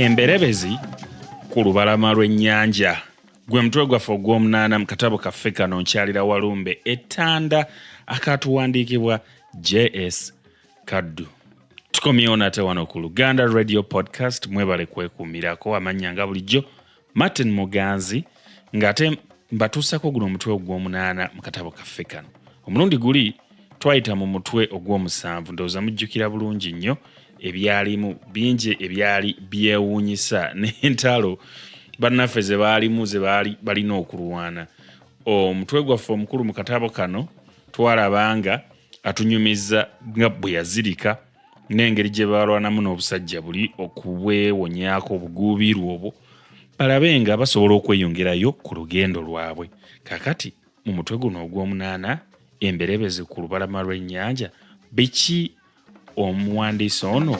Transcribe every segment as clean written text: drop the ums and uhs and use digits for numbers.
Emberebezi ku lubalama lw'ennyanja gwe mutwe gwaffe ogw'omunaana mu katabo kaffe kano Nkyalira Walumbe Ettanda akatuwandiikibwa JS Kaddu. Tukomyewo nate wano ku Luganda Radio Podcast, mwebale kwekuumirako. Amannya nga bulijjo Martin Muganzi, ng'ate mbatuusako guno omutwe ogw'omunaana mu katabo kaffe kano. Omulundi guli twayita mu mutwe ogw'omusanvu, ndowooza mujjukira bulungi nnyo ebyalimu bingi ebyali byewuunyisa n'entalo bannaffe ze baalimu ze baali balina okulwana. Omutwe gwaffe omukulu mu katabo kano twalaba nga atunyumiza nga bwe yazirika n'engeri gye balwanamu n'obusajja buli okubwewonyaako obuguubiirwa obwo balabe nga basobola okweyongerayo ku lugendo lwabwe. Kakati mu mutwe guno ogw'omunaana, emberebezi ku lubalama lw'ennyanja, biki omuwandiisi ono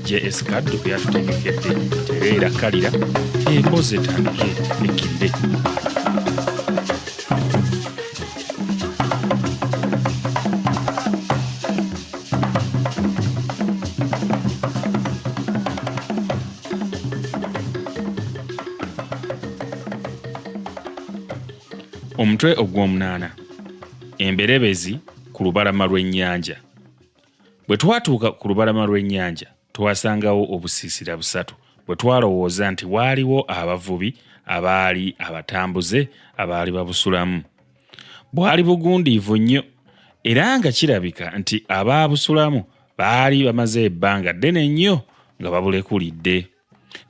JS Kaddu byatutegekedde? Tereera kalira emboozi etandike ekkirire. Omutwe ogw'omunaana, emberebezi ku lubalama lw'ennyanja. Bwe twatuuka ku lubalama lw'ennyanja twasangawo obusiisira busatu bwe twalowooza nti waaliwo abavubi abaali abatambuze abaali babusulamu. Bwali bugundiivu nnyo era nga kirabika nti abaabusulamu baali bamaze ebbanga ddene nnyo nga babulekulidde.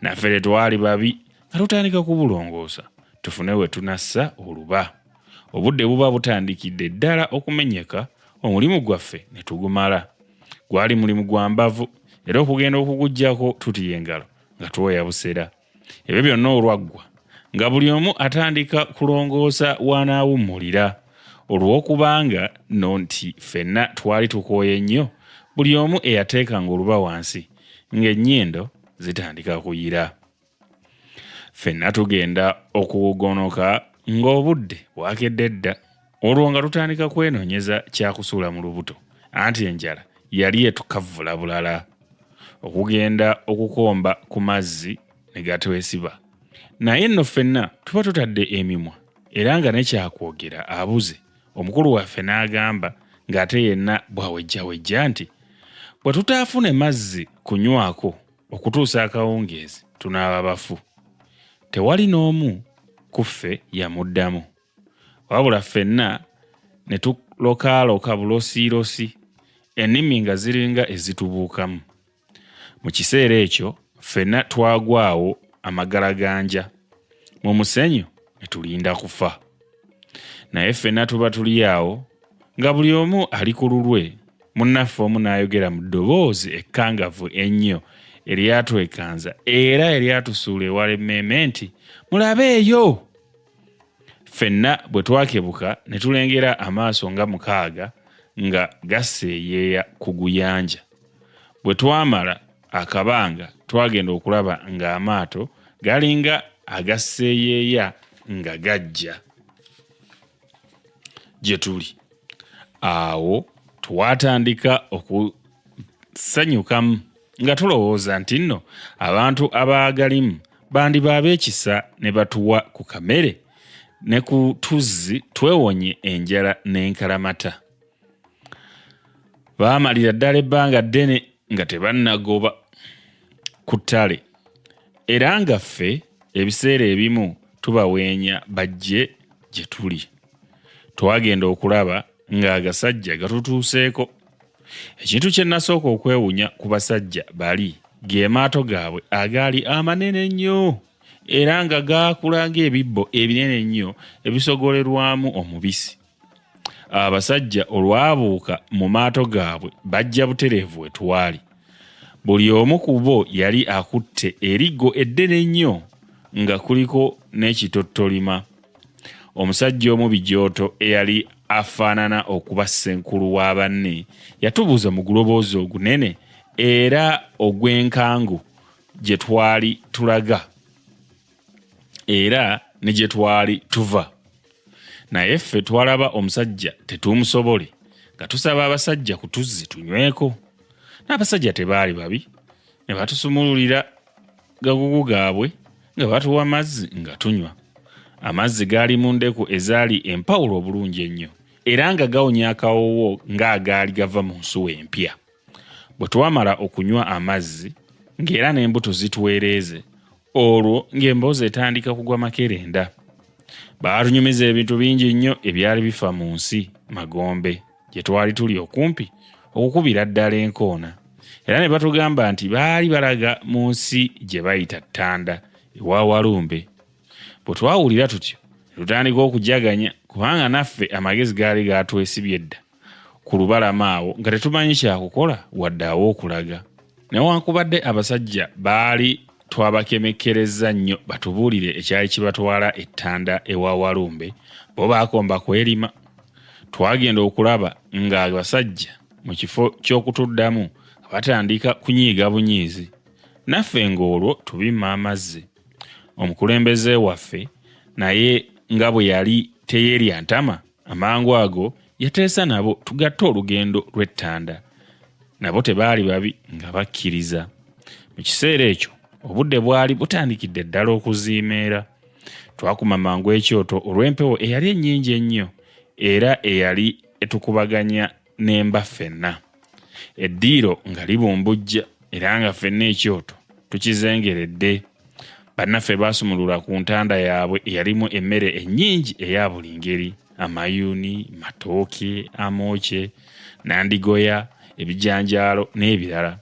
Naffe tetwali babi nga tutandika kubulongoosa tufune we tunassa oluba. Obudde buba butandikidde ddala okumenyeka omulimu gwaffe ne tugumala. Gwali mulimu gwa mbavu era okugenda okuguggyako tutiya engalo nga twoya busera. Ebyo byonna olwaggwa nga buli omu atandika kulongoosa w'anaawummulira. Olw'okubanga nno nti ffenna twali tukooye nnyo, buli omu eyateekanga oluba wansi ng'ennyindo zitandika kuyira. Ffenna tugenda okugonoka ng'obudde bwakedde dda, olwo nga tutandika kwenoonyeza kyakusuula mu lubuto anti enjala yali etukavvula bulala. Okugenda okukomba ku mazzi ne gatwesiba. Naye nno ffenna tuba tutadde emimwa era nga ne kyakwogera abuze, omukulu waffe n'agamba ng'ate yenna bw'awejjawejja nti, Bwe tutaafune mazzi kunywako okutuusa akawungeezi tunaaba bafu. Tewali n'omu ku ffe yamuddamu. Wabula ffenna ne tulokaaloka bulosiirosi, ennimi nga ziringa ezitubuukamu. Mu kiseera ekyo ffenna twagwa awo amagalaganja mu musenyu ne tulinda kufa. Naye ffenna tuba tuli awo nga buli omu ali ku lulwe, munnaffe omu n'ayogera mu ddoboozi ekkangavu ennyo eryatwekanza era eryatusuula ewala emmeeme nti, Mulabeeyo! Ffenna bwe twakebuka ne tulengera amaaso nga mukaaga nga gaseeyeeya ku guyanja. Bwe twamala akabanga twagenda okulaba ng'amaato galinga agaseeyeeya nga gajja gye tuli. Awo twatandika okusanyukamu nga tulowooza nti nno abantu abaagalimu bandiba ab'ekisa ne batuwa ku kamere ne ku tuzzi twewonye enjala n'enkalamata. Baamalira ddala ebbanga ddene nga tebannagoba ku ttale era nga ffe ebiseera ebimu tubaweenya bajje gye tuli. Twagenda okulaba ng'agasajja gatutuuseeko. Ekintu kye nasooka okwewunya ku basajja bali ge maato gaabwe agaali amanene ennyo era nga gaakula ng'ebibbo ebinene ennyo ebisogolerwamu omubisi. Abasajja olwabuuka mu maato gaabwe bajja butereevu we twali. Buli omu ku bo yali akutte eriggo eddene ennyo nga kuliko n'ekitottolima. Omusajja omu Bijooto eyali afaanana okuba ssenkulu wa banne yatubuuza mu guloboozi ogunene era ogw'enkangu gye twali tulaga era ne gye twali tuva. Naye ffe twalaba omusajja tetuumusobole nga tusaba abasajja ku tuzzi tunyweko. N'abasajja tebaali babi ne batusumululira. gagugu gaabwe nga batuwa mazzi nga tunywa. Amazzi gaali mu ndeku ezaali empawula obulungi ennyo era nga gawonya akawoowo ng'agaali gava mu nsuwa empya. Bwe twamala okunywa amazzi ng'era n'embuto zitwereeze, olwo ng'emboozi etandika kugwa makerenda. Baatunyumiza ebintu bingi nnyo ebyali bifa mu nsi magombe gye twali tuli okumpi okukubira ddala enkoona era ne batugamba nti baali balaga mu nsi gye bayita Ttanda ewa Walumbe. Bwe twawulira tutyo ne tutandika okujaganya kubanga naffe amagezi gaali gaatwesibye dda ku lubalama awo nga tetumanyi kyakukola wadde aw'okulaga. Newankubadde abasajja baali twabakemekkerezza nnyo batubuulire ekyali kibatwala e Ttanda ewa Walumbe, bo baakomba kwerima. Twagenda okulaba ng'abasajja mu kifo ky'okutuddamu nga batandika kunyiiga bunyiizi, naffe ng'olwo tubimma amazzi. Omukulembeze waffe naye nga bwe yali teyeerya ntama, amangu ago yateesa nabo tugatte olugendo lw'ettanda. Nabo tebaali babi nga bakkiriza. Mu kiseera ekyo obudde bwali butandikidde ddala okuziimeera. Twakuma mangu ekyoto olw'empewo eyali ennyingi ennyo era eyali etukubaganya n'emba ffenna. Eddiiro nga libumbujja era nga ffenna ekyoto tukizengeredde. Bannaffe baasumulula ku ntanda yaabwe eyalimu emmere ennyingi eya buli ngeri, amayuuni, matooke amookye, nandigoya, ebijanjaalo n'ebirala.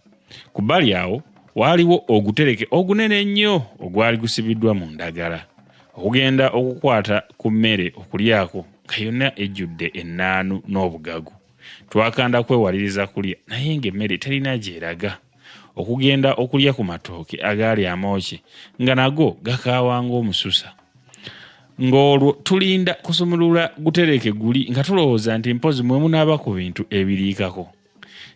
Ku bbali awo waaliwo ogutereke ogunene ennyo ogwali gusibiddwa mu ndagala. Okugenda okukwata ku mmere okulyako nga yonna ejjudde ennaanu n'obugagu. Twakanda kwewaliriza kulya naye ng'emmere terina gy'eraga. Okugenda okulya ku matooke agaali amookye nga nago gakaawa ng'omususa. Ng'olwo tulinda kusumulula gutereke guli nga tulowooza nti mpozi mwe munaaba ku bintu ebiriikako.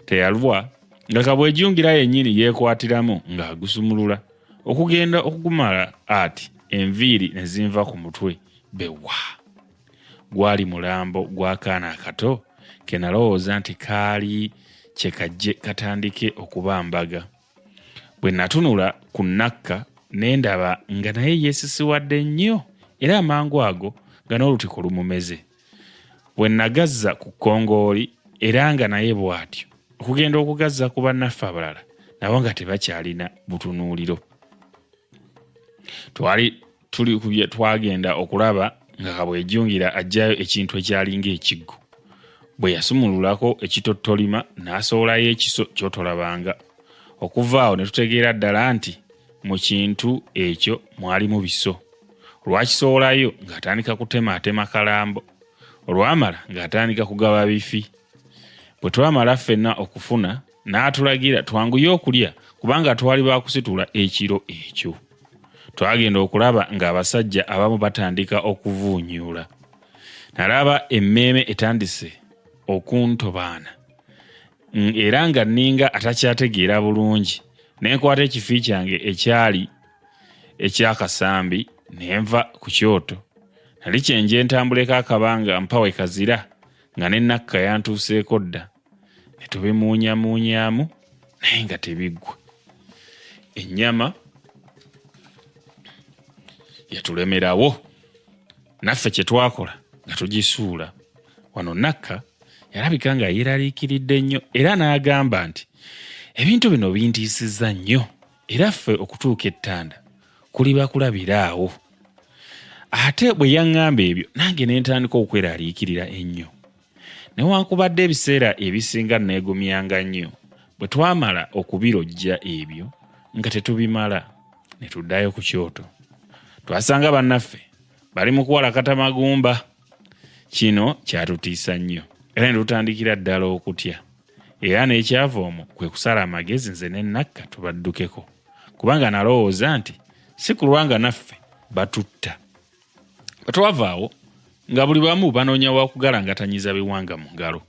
Teyalwa nga Kabwejungira yennyini yeekwatiramu ng'agusumulula. Okugenda okugumala ati enviiri ne zinva ku mutwe be wa. Gwali mulambo gw'akaana akato ke nalowooza nti kaali kye kajje katandike okubambaga. Bwe natunula ku Nakka ne ndaba nga naye yeesisiwadde nnyo era amangu ago nga n'olutiko lumumeze. Bwe nagazza ku kkongooli era nga naye bw'atyo, okugenda okugazza ku bannaffe abalala nabo nga tebakyalina butunuuliro. Twali tuli ku bye twagenda okulaba nga Kabwejungira aggyayo ekintu ekyalinga ekiggo. Bwe yasumululako ekitottolima n'asowolayo ekiso ky'otolabanga. Okuva awo ne tutegeera ddala nti mu kintu ekyo mwalimu biso. Olwakisowolayo ng'atandika kutemaatema kalambo. Olwamala ng'atandika kugaba bifi. Bwe twamala ffenna okufuna n'atulagira twanguye okulya kubanga twali baakusitula ekiro ekyo. Twagenda okulaba ng'abasajja abamu batandika okuvuunyuula. Nalaba emmeeme etandise okuntobaana era nga nninga atakyategeera bulungi ne nkwata ekifi kyange ekyali eky'akasambi ne nva ku kyoto. Nali kyenje ntambuleko akabanga mpa we kazira nga ne Nakka yantuuseeko dda. Ne tubimuunyamuunyaamu naye nga tebiggwa. Ennyama yatulemerawo naffe kye twakola nga tugisuula. Wano Nakka yalabika nga yeeraliikiridde nnyo era n'agamba nti ebintu bino bintiisizza nnyo era ffe okutuuka ettanda kuliba kulabira awo. Ate bwe yaŋŋamba ebyo nange ne ntandika okweraliikirira ennyo. Newankubadde ebiseera ebisinga nneegumyanga nnyo, bwe twamala okubirojja ebyo nga tetubimala ne tuddayo ku kyoto. Twasanga bannaffe bali mu kuwalakata magumba. Kino kyatutiisa nnyo era ne tutandikira ddala okutya. Era n'ekyava omwo kwe kusala amagezi nze ne Nakka tubaddukeko kubanga nalowooza nti si kulwa nga naffe batutta. Bwe twava awo nga buli bamu banoonya wa kugalangatanyiza biwanga mu ngalo.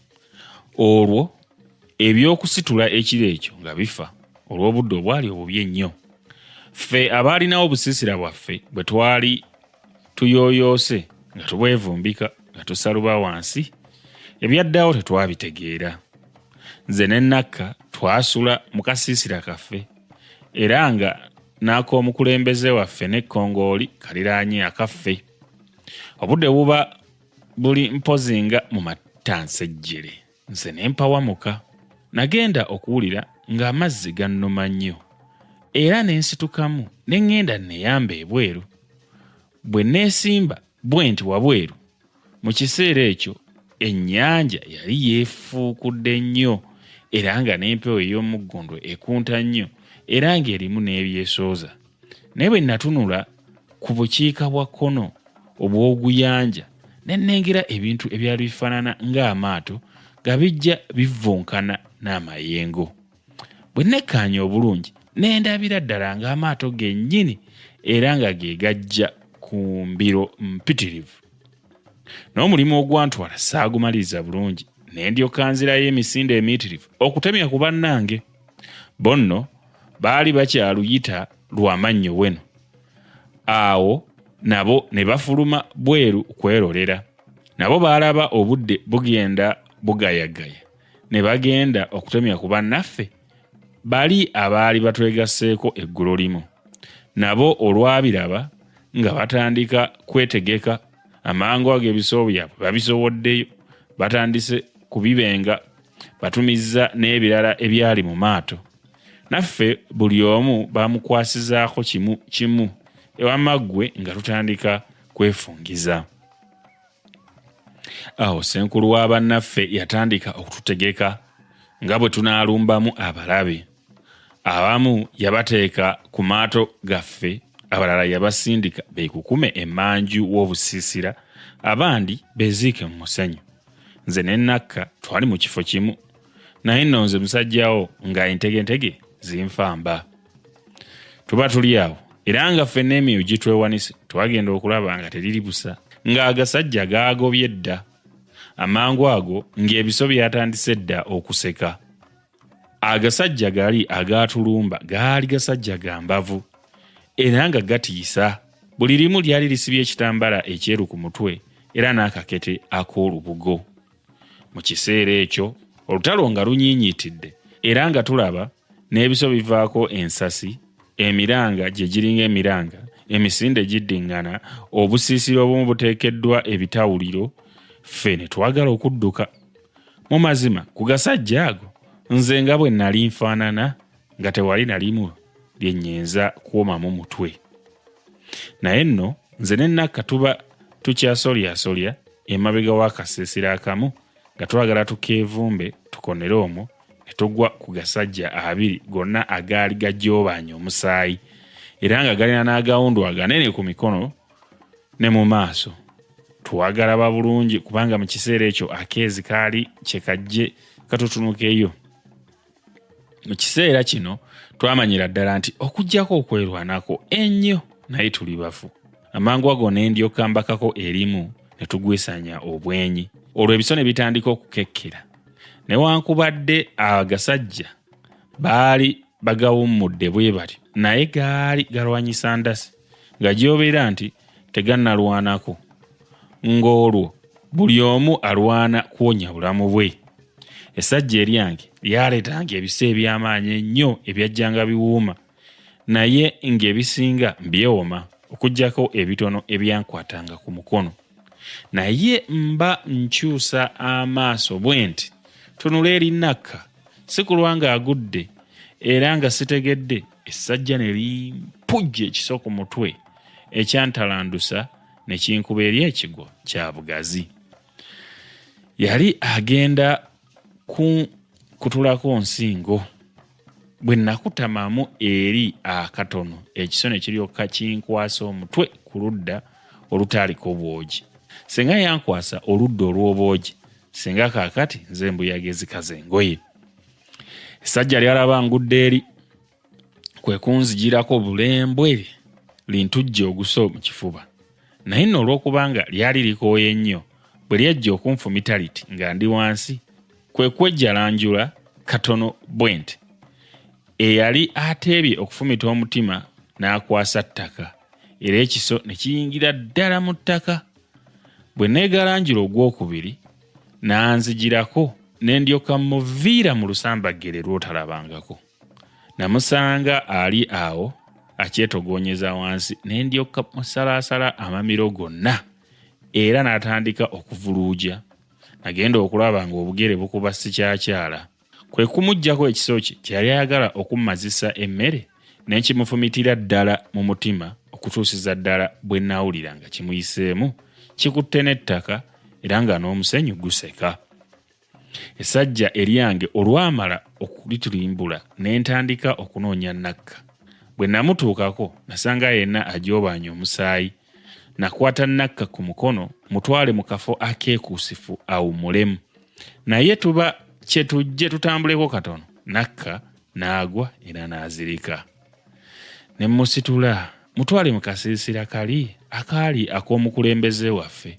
Olwo eby'okusitula ekiro ekyo nga bifa olw'obudde obwali obubi ennyo. Ffe abaalinawo obusiisira bwaffe bwe twali tuyooyoose nga tubwevumbika nga tusaluba wansi, ebyaddawo tetwabitegeera. Nze ne Nakka twasula mu kasiisira kaffe era nga n'ak'omukulembeze waffe n'ekkongooli kaliraanye akaffe. Obudde buba buli mpozi nga mu mattansejjere nze ne mpawamuka. Nagenda okuwulira ng'amazzi gannuma nnyo era ne nsitukamu ne ŋŋenda nneyambe ebweru. Bwe neesimba bwenti wabweru, mu kiseera ekyo ennyanja yali yeefuukudde nnyo era nga n'empewo ey'omuggundu ekunta nnyo era ng'erimu n'ebyesooza. Naye bwe natunula ku bukiika bwa kkono obw'oguyanja ne nnengera ebintu ebyali bifaanana ng'amaato nga bijja bivvunkana n'amayengo. Bwe nnekkaanya obulungi ne ndabira ddala ng'amaato gennyini era nga ge gajja ku mbiro mpitirivu. N'omulimu ogwantwala saagumaliriza bulungi ne ndyoka nzirayo emisinde emiyitirivu okutemya ku bannange. Bo nno baali bakyaluyita lwa mannyo weno. Awo nabo ne bafuluma bweru kwerolera. Nabo baalaba obudde bugenda bugayagaya ne bagenda okutemya ku bannaffe bali abaali batwegasseeko eggulo limu. Nabo olwabiraba nga batandika kwetegeka, amangu ago ebiso byabwe babisowoddeyo, batandise kubibenga, batumizza n'ebirala ebyali mu maato. Naffe buli omu bamukwasizaako kimu kimu ewamma ggwe nga tutandika kwefungiza. Awo ssenkulu wa bannaffe yatandika okututegeka nga bwe tunaalumbamu abalabe. Abamu yabateeka ku maato gaffe, abalala yabasindika beekukume emmanju w'obusiisira, abandi beeziike mu musenyu. Nze ne Nakka twali mu kifo kimu, naye nno nze musajjawo nga entegentege zinfamba. Tuba tuli awo era nga ffenna emyoyo gitwewanise, twagenda okulaba nga teriri busa, ng'agasajja gaagobye dda. Amangu ago ng'ebiso byatandise dda okuseka. Agasajja gali agaatulumba gaali gasajja ga mbavu era nga gatiisa. Buli limu lyali lisibye ekitambala ekyeru ku mutwe era n'akakete ak'olubugo. Mu kiseera ekyo olutalo nga lunyiinyiitidde era nga tulaba n'ebiso bivaako ensasi, emiranga gye giringa emiranga, emisinde giddiŋŋana, obusiisira obumu buteekeddwa ebitawuliro, ffe ne twagala okudduka. Mu mazima ku gasajja ago nze nga bwe nnali nfaanana nga tewali na limu lye nnyinza kuwomamu mutwe. Naye nno nze ne Nakka tuba tukyasolyasolya emabega w'akasiisira akamu nga twagala tukeevumbe tukonere omwo ne tugwa ku gasajja abiri gonna agaali gajoobaanye omusaayi era nga galina n'agawundu aganene ku mikono ne mu maaso. Twagalaba bulungi kubanga mu kiseera ekyo akeezi kaali kye kajje katutunukeyo. Mu kiseera kino twamanyira ddala nti okuggyako okwerwanako ennyo naye tuli bafu. Amangu ago ne ndyoka mbakako erimu ne tugwisanya obwenyi, olwo ebiso ne bitandika okukekkera. Newankubadde agasajja baali bagawummudde bwe batyo, naye gaali galwanyisa ndasi nga gy'obeera nti tegannalwanako, ng'olwo buli omu alwana kuwonya bulamu bwe. Essajja eryange lyaleetanga ebiso eby'amaanyi ennyo ebyajjanga biwuuma, naye ng'ebisinga mbyewoma okuggyako ebitono ebyankwatanga ku mukono. Naye mba nkyusa amaaso bwe nti tunula eri Nakka, si kulwa ng'agudde era nga sitegedde, essajja ne limpujja ekiso ku mutwe ekyantalandusa ne kinkuba eri ekigwo kya bugazi. Yali agenda kutulako nsingo. Bwe nakutamamu eri akatono ekiso ne kiryoka kinkwasa omutwe ku ludda olutaaliko bwogi. Singa yankwasa oludda olw'obwogi, singa kaakati nze mbuyaga ezikaza engoye. Essajja lyalaba ngudde eri kwe kunzijirako bulembwe lintujje oguso mu kifuba. Naye nno olw'okubanga lyali likooye nnyo, bwe lyajja okunfumita liti nga ndi wansi, kwe kwejjalanjula katono bwe nti eyali ateebye okufumita omutima n'akwasa ttaka era ekiso ne kiyingira ddala mu ttaka. Bwe neegalanjula ogwokubiri n'anzijirako ne ndyoka mmuviira mu lusambaggere lw'otalabangako. Namusanga ali awo akyetogoonyeza wansi ne ndyoka musalaasala amamiro gonna era n'atandika okuvuluuja. Nagenda okulaba ng'obugere bukuba sikyakyala. Kwe kumuggyako ekiso kye kye yali ayagala okummazisa emmere ne nkimufumitira ddala mu mutima okutuusiza ddala bwe nnawulira nga kimuyiseemu kikutte n'ettaka era nga n'omusenyu guseka. Essajja eryange olwamala okulitulimbula ne ntandika okunoonya Nakka. Bwe namutuukako nasanga yenna ajoobaanye omusaayi. Nakwata Nakka ku mukono mutwale mu kafo akeekuusifu awummulemu. Naye tuba kye tujje tutambuleko katono, Nakka n'agwa era n'azirika. Ne mmusitula mutwale mu kasiisira kali akaali ak'omukulembeze waffe.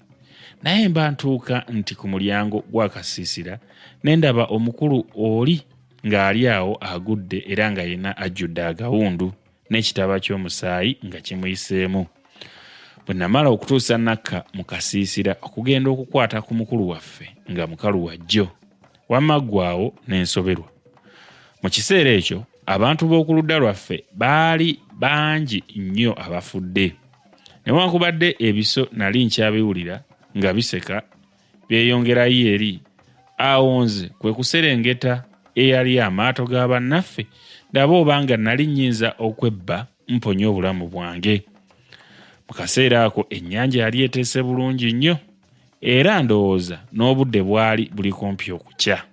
Naye mba ntuuka nti ku mulyango gw'akasiisira ne ndaba omukulu oli ng'ali awo agudde era nga yenna ajjudde agawundu n'ekitaba ky'omusaayi nga kimuyiseemu. Bwe namala okutuusa Nakka mu kasiisira okugenda okukwata ku mukulu waffe nga mukalu wa jjo, wamma ggwe awo ne nsoberwa. Mu kiseera ekyo abantu b'oku ludda lwaffe baali bangi nnyo abafudde. Newankubadde ebiso nali nkyabiwulira nga biseka byeyongerayo eri, awo nze kwe kuserengeta eyali amaato ga bannaffe ndabe oba nga nali nnyinza okwebba mponye obulamu bwange. Mu kaseera ako ennyanja yali eteese bulungi nnyo era ndowooza n'obudde bwali buli kumpi okukya.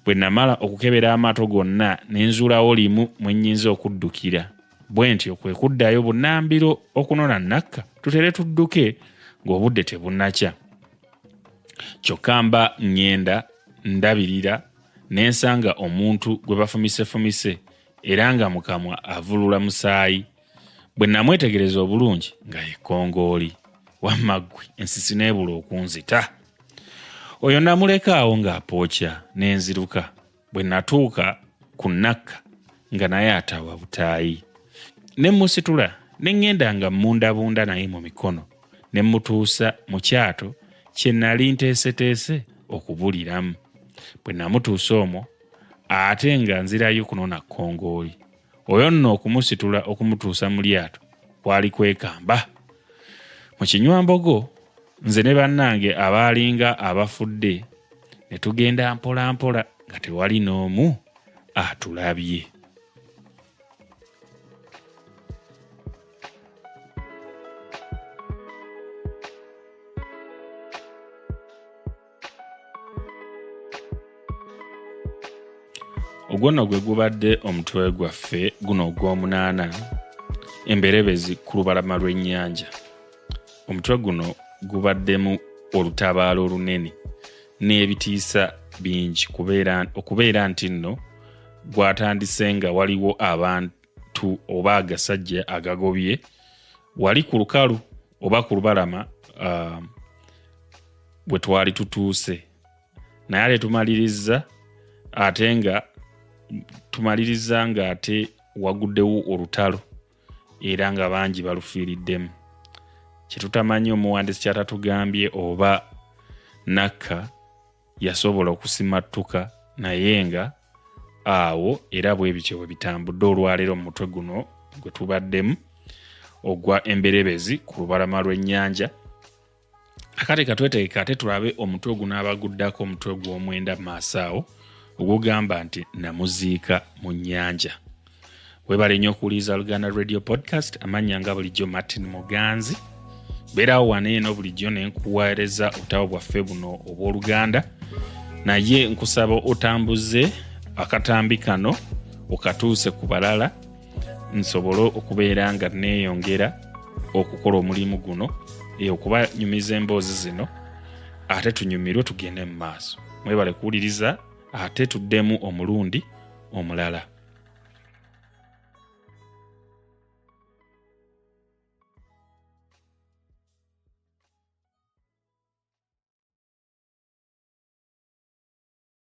Bwe namala okukebera amaato gonna ne nzuulawo limu mwe nnyinza okuddukira. Bwe ntyo kwe kuddayo bunnambiro okunona Nakka tutere tudduke ng'obudde tebunnakya. Kyokka mba ŋŋenda ndabirira ne nsanga omuntu gwe bafumisefumise era nga mu kamwa avulula musaayi. Bwe namwetegereza obulungi nga ye Kkongooli. Wamma ggwe ensisi n'ebula okunzita. Oyo namuleka awo ng'apookya ne nziruka. Bwe natuuka ku Nakka nga naye ataawa butaayi. Ne mmusitula ne ŋŋenda nga mmundabunda naye mu mikono ne mmutuusa mu kyato kye nali nteeseteese okubuliramu. Bwe namutuusa omwo ate nga nzirayo kunona Kkongooli. Oyo nno okumusitula okumutuusa mu lyato kwali kwekamba. Mu kinywambogo nze ne bannange abaalinga abafudde ne tugenda mpolampola nga tewali n'omu atulabye. Ogwo nno gwe gubadde omutwe gwaffe guno ogw'omunaana, emberebezi ku lubalama lw'ennyanja. Omutwe guno gubaddemu olutabaalo olunene n'ebitiisa bingi okubeera nti nno gwatandise nga waliwo abantu oba agasajja agagobye wali ku lukalu oba ku lubalama bwe twali tutuuse, naye ate tumalirizza ate nga tumalirizza nga ate waguddewo olutalo era nga bangi balufiiriddemu. Kye tutamanyi omuwandiisi kyatatugambye oba Nakka yasobola okusimattuka, naye nga awo era bwe bityo bwe bitambudde olwaleero mu mutwe guno gwe tubaddemu ogwa emberebezi ku lubalama lw'ennyanja. Akati katwetegeke ate tulabe omutwe ogunaabaguddako, omutwe gw'omwenda mu maaso awo ogugamba nti namuziika mu nnyanja. Webale nnyo okuwuliriza Luganda Radio Podcast. Amannya nga bulijjo Martin Muganzi. Beerawo wano eno bulijjo ne nkuweereza obutabo bwaffe buno obw'Oluganda, naye nkusaba otambuze akatambi kano okatuuse ku balala nsobole okubeera nga neeyongera okukola omulimu guno, okubanyumiza emboozi zino, ate tunyumirwe tugende mu maaso. Mwebale kuwuliriza, ate tuddemu omulundi omulala.